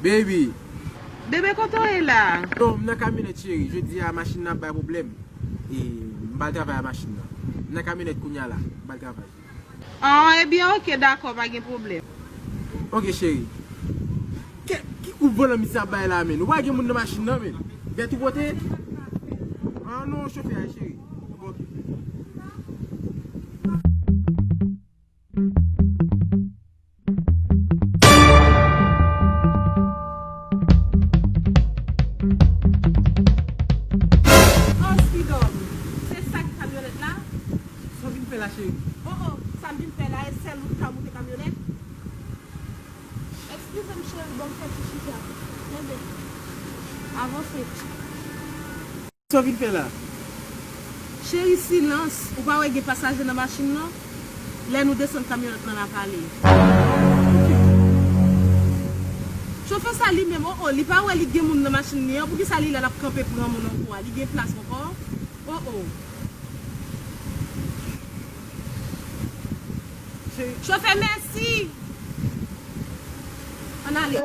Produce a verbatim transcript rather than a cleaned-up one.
Baby. Bebe, kote w ye la? Non, m nan kamyonèt, cheri. Jodi a, machin nan ap bay pwoblèm. E m pral travay a machin nan. M nan kamyonèt kounye a la. M pral travay. Ah, ebyen, oke, dakò, pa gen pwoblèm. Oke, cheri. Ki, ki kout volan misye ap bay la, menn? Ou pa gen moun nan machin nan, menn? Vèt ou pote? Ah non, chofè a, cheri. Oke. Oh, Spidòm, se sa ki kamyonèt la? Sa w vin fè la, cheri? Oh, oh, sa m vin fè la, e sèl ou ki ka moute kamyonèt? Eskize m, cheri, ban m fè ti chita. Tande. Avanse. Sa w vin fè la? Cheri, silans. Ou pa wè gen pasaje nan machin nan? Lè nou desann kamyonèt lan, n a pale. Chofè sa li menm, oh, oh, li pa wè li gen moun nan machin li an? Poukisa li la, l ap kanpe pran moun an kou a? Li gen plas ankò? Oh, oh. Chofè, mèsi. Ann ale.